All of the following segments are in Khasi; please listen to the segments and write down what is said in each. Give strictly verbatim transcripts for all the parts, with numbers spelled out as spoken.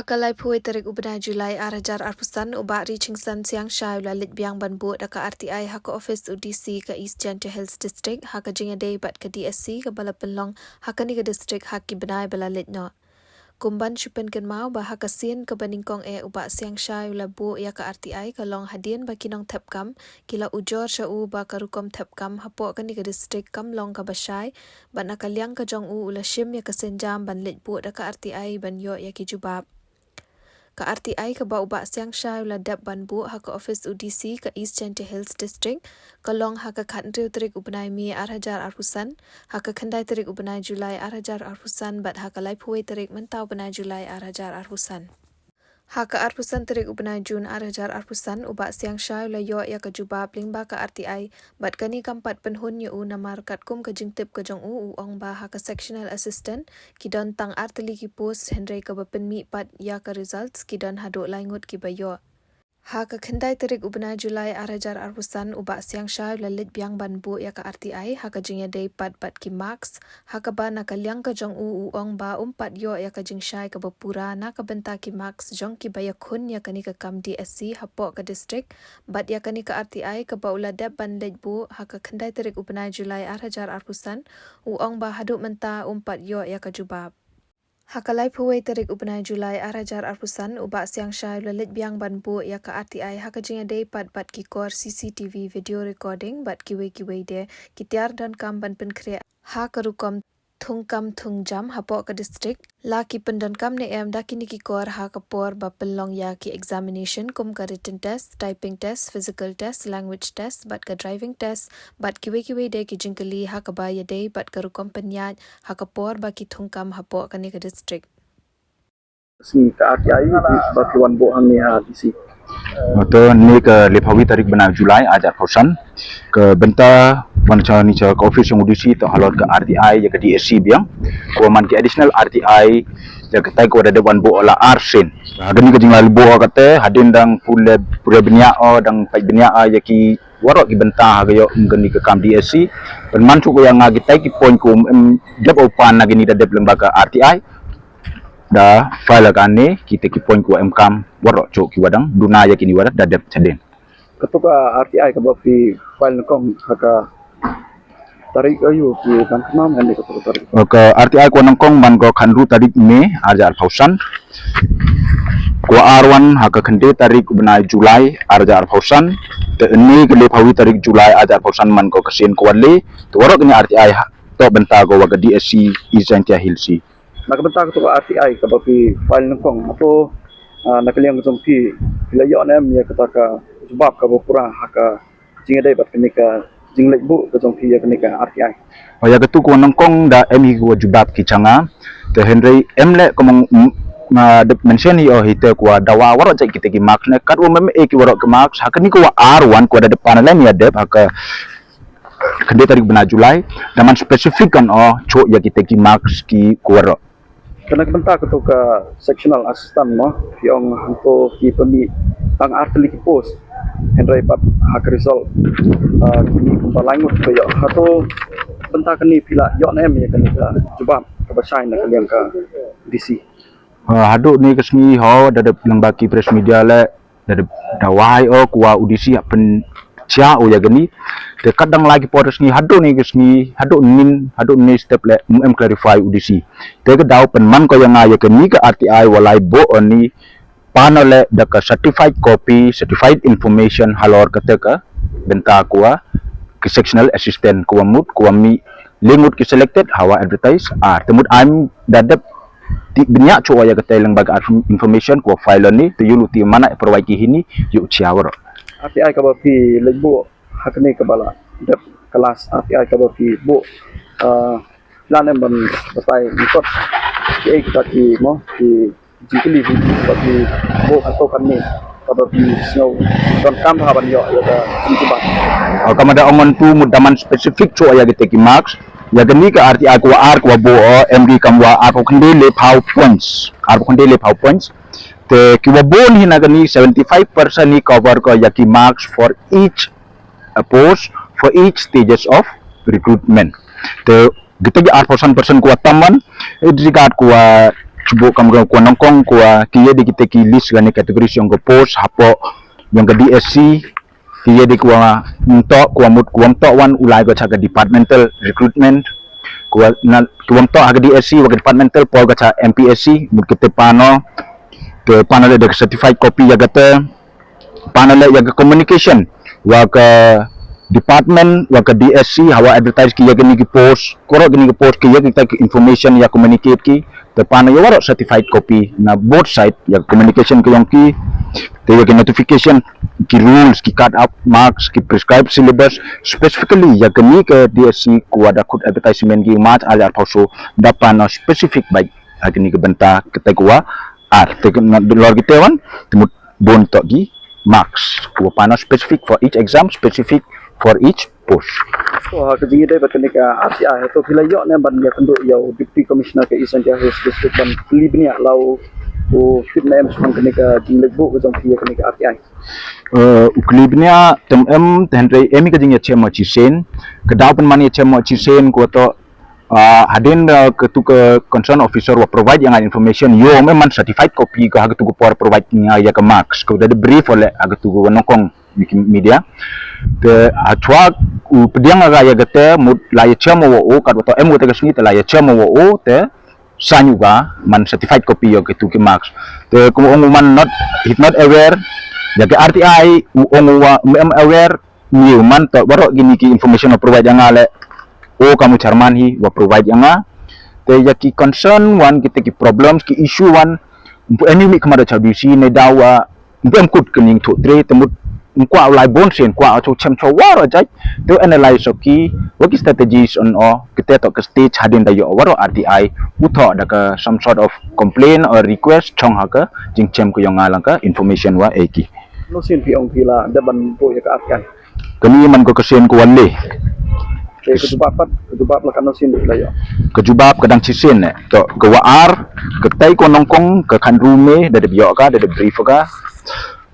Ka laiphew tarik u bnai July ar hajar arphew san, u Bah Ri Chingsan Siangshai u la leit biang ban buh da ka R T I ha ka office u D C ka East Jaintia Hills District, ha ka jingïadei bad ka D S C kaba la pynlong ha kane ka district ha ki bnai ba la leit noh. Kum ban shu pynkynmaw ba ha ka sien kaba nyngkong eh u Bah Siangshai u la buh ïa ka R T I ka long hadien ba ki nongthep kam ki la ujor sha u ba ka rukom thep kam hapoh kane ka district kam long kaba shai, bad na ka liang ka jong u u la shim ïa ka sienjam ban leit buh da ka R T I ban ïoh ïa ki jubab. Ka R T I kaba u Bah Siangshai u la dep ban buh ha ka office u D C ka East Jaintia Hills District ka long ha ka khathynriew tarik u bnai May ar hajar arphew san, ha ka khyndai tarik u bnai July ar hajar arphew san, bad ha ka laiphew tarik mynta u bnai July ar hajar arphew san. Ha ka arphew san tarik u bnai June ar hajar arphew san, u Bah Siangshai u la ïoh ïa ka jubab lyngba ka R T I, bad kane kam pat pynhun ïa u namar katkum ka jingtip ka jong u, u ong ba ha ka sectional assistant ki don tang ar tylli ki post, hynrei kaba pynmih pat ïa ka results ki don haduh lai ngut kiba ïoh. Ha ka khyndai tarik u bnai July ar hajar arphew san, u Bah Siangshai u la leit biang ban buh ïa ka R T I ha ka jingïadei pat bad ki marks, ha kaba na ka liang ka jong u u ong ba um pat ïoh ïa ka jingshai kaba pura na ka bynta ki marks jong kiba ïakhun ïa kane ka kam D S C hapoh ka district, bad ïa kane ka R T I kaba u la dep ban leit buh ha ka khyndai tarik u bnai July ar hajar arphew san, u ong ba haduh mynta um pat ïoh ïa ka jubab. Ha ka laiphew tarik u bnai July ar hajar arphew san, u Bah Siangshai u la leit biang ban buh ïa ka R T I ha ka jingïadei pat bad ki kor C C T V video recording bad kiwei kiwei de ki tiar donkam ban pynkhreh ha ka rukom thungkam thungjam hapoh ka district. La ki pyndonkam ne em da kine ki kor ha ka por ba pynlong ïa ki examination kum ka written test, typing test, physical test, language test bad ka driving test, bad kiwei kiwei de ki jingkylli ha kaba ïadei bad ka rukom pynïaid ha ka por ba ki thungkam hapoh kane ka district. Sngi ka R T I ba ki wan buh hangne ha D C. Te ne ka laiphew tarik bnai July ar hajar arphew san, ka bynta wan sha ni sha ka office jong u D C, to halor ka R T I ïa ka D S C biang, ko man ki additional R T I ïa katai ko da dep wan buh la arsien. Hadien ka jingleit buh kata, hadien dang pule pule bniah o, dang pait bniah ïa ki waroh ki bynta ha ka ïoh kum kane ka kam D S C. Pynman shuh ïa nga kitai ki point ko em dep o pan na kine da dep lyngba ka R T I. Da file kane kita ki point ko em kam waroh shuh ki wadang duna ïa kine waroh da dep chadien. Kato ka R T I kaba phi file nyngkong ha ka tarik ayu ki ban kynmaw ne kato ka tarik. Ka R T I ko nyngkong man ko khathynriew tarik May ar hajar arphew san. Ko ar wan ha ka khyndai tarik bnai July ar hajar arphew san. Te ne ka laiphew tarik July ar hajar arphew san man ko ka sien ko wan le. Te waroh kine R T I ha to bynta ko wa ka D S C East Jaintia Hills. Na ka bynta kato ka R T I kaba phi file nyngkong, hato na ka liang ka jong phi phi la ïoh ne em ïa kata ka jubab kaba pura ha ka jingïadei bad kane ka jingleit buh ka jong phi ïa kane ka R T I? Ïa kato ko nyngkong da em hi ko jubab ki cha nga. Te hynrei em le kumno nga dep mention hi o hi te ko dawa waroh jait kita ki marks ne katwa mem e ki waroh ki marks ha kane ko ar wan ko da dep pan le ïa dep ha ka khyndai tarik bnai July, da man specific kan o shuh ïa kita ki marks ki ko waroh. Kane ka bynta kato ka sectional assistant mo, phi ong hangto ki pynmih tang ar tylli ki post. Hynrei pat ha ka result ki mih kumba lai ngut ba ïoh. Hato bynta kane phi la ïoh ne em ïa kane ka jubab kaba shai na ka liang ka D C? Haduh ne ka sngi ho da dep lyngba ki press media le da dep dawa hi o ko wa u D C ha pynshai o ïa kane. Te kat dang lai ki por sngi haduh ne ka sngi haduh nin haduh ne step le em clarify u D C. Te ka daw pynman ko ïa nga ïa kane ka R T I wa lai buh o ni pan o le da ka certified copy, certified information halor kata ka bynta ko wa ki sectional assistant ko wa mut ko wa mih le ngut ki selected ha wa advertise ar te mut am da dep ti bniah shuh ïa kata lyngba ka information ko file ni te ïoh luti mana provide ki hini ïoh chia waroh. R T I kaba phi leit buh ha kane kaba la dep ka last R T I kaba phi buh, la ne em ban batai ni kot ki ei kita ki mo ki jingkylli phi ba phi buh kato kane kaba phi sngew donkam bha ban ïoh ïa ka jingkylli. Ka mada ong ngan tu mut da man specific shuh ïa kita ki marks. Ïa kane ka R T I ko wa ar ko wa buh o em ki kam wa arphew khyndai laiphew points. Arphew khyndai laiphew points. Te ki wa buh ni na kane seventy five percent ni cover ko ïa ki marks for each a post for each stages of recruitment. Te kita ki arphew san percent ko wa tam wan, eh, regard ko wa Shu buh kam ka, ka nyngkong ka, ki ïa dei kita ki list lane categories jong ka post hapoh jong ka D S C. Ki ïa dei ka, ym toh, ka mut, ka ym toh wan u lai ka sha ka departmental recruitment. Ka na, ka ym toh ha ka D S C, wa ka departmental por ka sha M P S C, mut kita pan noh. Te pan noh leh da ka certified copy ïa kata. Pan noh leh ïa ka communication wa ka department, wa ka D S C, hawa advertise ki ïa kini ki post, koro kini ki post ki ïa kita ki information ïa communicate ki. Te pan noh ïa waroh certified copy na both side, ïa communication ka jong ki, te ïa ki notification, ki rules, ki cut off marks, ki prescribed syllabus, specifically ïa kini ka D S C ka wa da khot advertisement ki March ar hajar arphew saw, da pan noh specific bha ha kini ka bynta kata ka wa ar. Te ka na lor kita wan, te mut bun toh ki marks. Ka wa pan noh specific for each exam, specific for each post. To ha ka jingïadei bad kane ka R T I, to phi la ïoh ne ban ïakynduh ïa u Deputy Commissioner ka East Jaintia Hills District ban kylli bniah la u, u tip ne em shaphang kane ka jingleit buh ka jong phi ïa kane ka R T I? Eh, u kylli bniah te ym em, te hynrei em hi ka jingïachem shisien. Ka daw pynman ïachem shisien ka wa toh, ah, hadien, ah, katu ka concern officer wa provide ïa nga information, ym em man certified copy ka ha katu ka por provide ïa nga ïa ka marks, ka da dep brief leh ha katu ka nyngkong media. Te hashwa u pdiang ïa ka, ïa kata, mut la ïachem wa u, katwa toh em kata ka sngi te la ïachem wa u, te sign u ka man certified copy ïa katu ki marks. Te kum u ong u man not, he's not aware ïa ka R T I, u ong u wa ym em aware, ym ïoh man toh waroh kini ki information wa provide ïa nga leh. O kam u chairman hi wa provide ïa nga. Te ïa ki concern wan, kita ki problems, ki issue wan, ym pu em mih khmat da cha D C ne daw wa ym pu em kut kane thoh trei, te mut ym kwah u lai bun sien, kwah u chem cha waroh jait, te u analyse o ki, wa ki strategies on o, kita toh ka stage hadien da ïoh waroh R T I, u thoh da ka some sort of complaint or request, chong ha ka jingchem ka jong nga lang ka information wa e ki. Katno sien phi ong phi la dep ban buh ïa ka R T I? Kane man ko ka sien ka wa le. Te ka jubab pat, ka jubab la katno sien phi la ïoh? Ka jubab ka dang shisien ne. To, ka wa ar, katai ka nyngkong, ka khatynru May, da dep ïoh ka, da dep brief ka.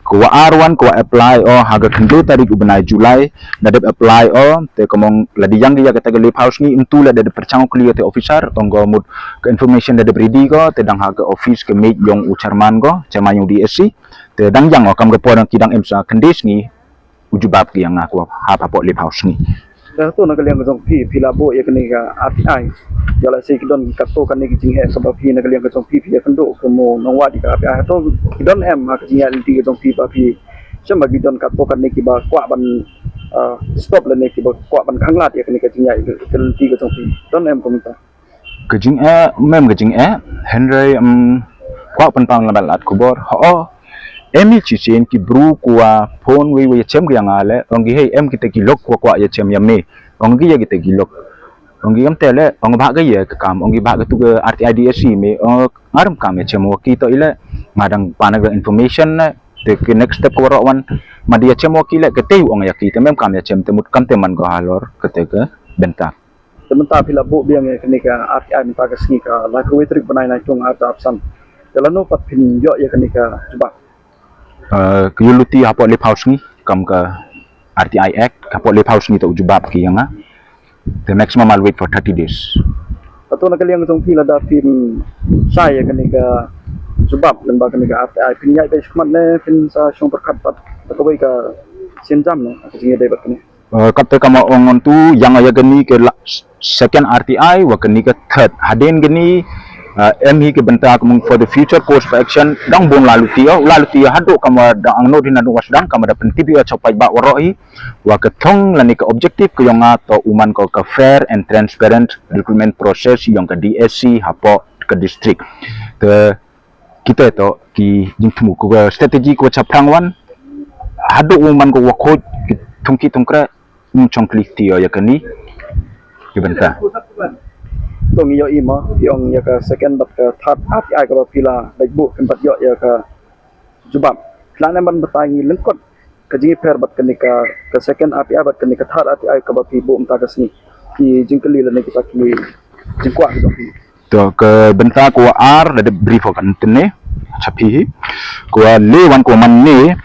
Ka wa ar wan, ka wa apply o, ha ka khyndiat tarik u bnai July, da dep apply o, te ka mong la dei ïa kata ka le phew sngi, ym tu la da dep pyrchang u kli te officer, tang ko mut ka information da dep ready ko, te dang ha ka office ka mei jong u chairman ko, chairman jong D S C. Te dang ïa nga kam ka por ki dang em sa khyndai sngi u jubab ki ïa nga ko ha, hapoh le phew sngi. Te to na ka liang ka jong phi, phi la buh ïa kane ka R T I. Ïa la se ki don katto katne ki jingeh kaba phi na ka liang ka jong phi, phi ïakynduh kum u nongwad ïa ka R T I. To ki don em ha ka jingïaid lynti ka jong phi ba phi shem ba ki don katto katne kiba kwah ban, ah, stop lane kiba kwah ban khanglad ïa kane ka jingïaid lynti ka jong phi? Don em kumta? Ka jingeh, ym em ka jingeh, hynrei, ym, kwah pynpaw na lad khubor, ho, em hi shisien ki bru ki wa phone wei wei ïachem ki ïa nga leh, ong ki hei em kita ki lok wa kwah ïachem ïa me, ong ki ïa kita ki lok, ong ki kam te leh, ong ba ka ïa ka kam, ong ki ba ka tu ka R T I D S C me, ong nga ym kam ïachem wa ki to i leh, nga dang pan ka information leh, te ki next step ka waroh wan, ma dei ïachem wa ki leh, kata u ong ïa ki, te ym em kam ïachem, te mut kam te man ko halor kata ka bynta. Te mynta phi la buh biang ïa kane ka R T I mynta ka sngi ka laiphew wei tarik bnai Naitung arhajar arphew san. Te lano pat phin ïoh ïa kane ka jubab? Eh, ka ïoh luti hapoh le phew sngi, kam ka R T I Act, hapoh le phew sngi to u jubab ki ïa nga. The maximum I'll wait for thirty days. Hato na ka liang jong phi lada phin shai ïa kane ka jubab lyngba kane ka R T I, phin ïaid beit shakhmat ne phin sa shong pyrkhat pat da kawei ka sienjam ne ka jingïadei bad kane? Eh, kata kama ong ngan tu, ïa nga ïa kane ka la-, second R T I, wa kane ka third. Hadien kane, eh, em hi ka bynta ka mung for the future course of action, dang bun la luti ïa, la luti ïa haduh kama dang angnud hi naduh wa sdang, kama da pyntip ïa cha paidbah waroh hi, wa ka thong lane ka objective ka jong nga to u man ko ka fair and transparent recruitment process jong ka D S C hapoh ka district. Te kita to ki jingthmu ko ka strategy ko chaphrang wan, haduh u man ko wa khot ki thung ki thung kre, ym chong klik ti ïa kane ki bynta. To ngi ïohi mo, phi ong ïa ka second bad ka third R T I kaba phi la dei buh, phin pat ïoh ïa ka jubab. Phi lah ne ban batai ngi lyngkot ka jingïapher bad kane ka, ka second R T I bad kane ka third R T I kaba phi buh mynta ka sngi, ki jingkylli lane kita ki jingkwah ki jong phi? To ka bynta ko ar da dep brief kan tene cha phi hi. Ko le wan ko man ne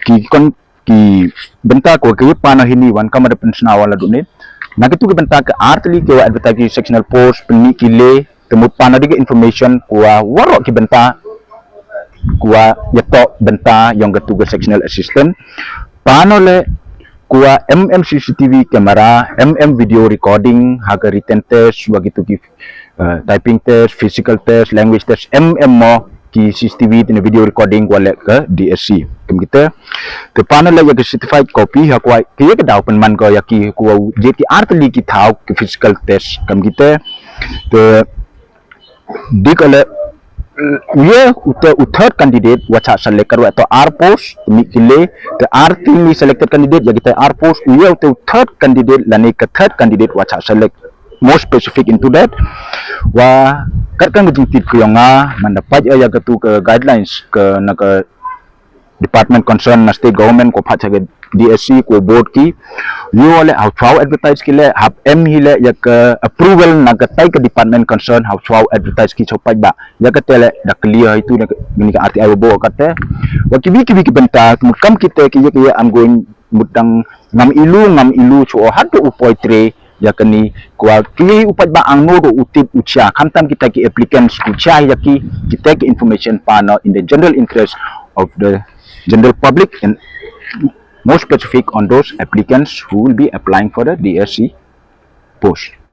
ki kon ki bynta ko ki pan hi ni wan kama da pynsna wala dune. Na kitu ki bynta ka ar tylli ki wa advertise ki sectional post, pynmih ki le, Te mut pano dei ka information kwah waroh ki bynta, kwah ïa toh bynta ïong katu ka sectional assistant. Pano leh kwah M M C C T V camera, M M video recording ha ka written test, wa kitu ki uh, typing test, physical test, language test, M M mo ki C C T V ne video recording kwah leh ka D S C. Kam kita. Te pano leh ïa ka certified copy ha kwah ki ïa ka daw pynman ko ïa ki kwah je ki artylli ki thaw ki physical test. Kam kita. Te dei ka leh u ïa u te u third candidate wa cha select ka ruh to ar post mi ki le te ar timi selected candidate ïa kita ar post u ïa u te u third candidate lane ka third candidate wa cha select more specific into that. Wa kat kan ka jingtip ka ïong nga man da pait ïa katu ka guidelines ka na ka department concern na state government ko phat cha ka D S C ko board ki. Ïoh leh how to advertise ki leh hap em hi leh ïa ka approval na ka tai ka department concern how to advertise ki chopaj ba ïa ka te leh da clear itu na ka R T I bo ka te. Wa ki bi ki bi ki bynta mut kam kita ki ïa ki ïa am going mut dang ngam ilu ngam ilu cho hat u poetry ïa kani kwah ki u pait ba ang no do u tip u chia khamtam kita ki applicants u chia ïa ki kita ki information pano in the general interest of the general public and more specific on those applicants who will be applying for the D S C post.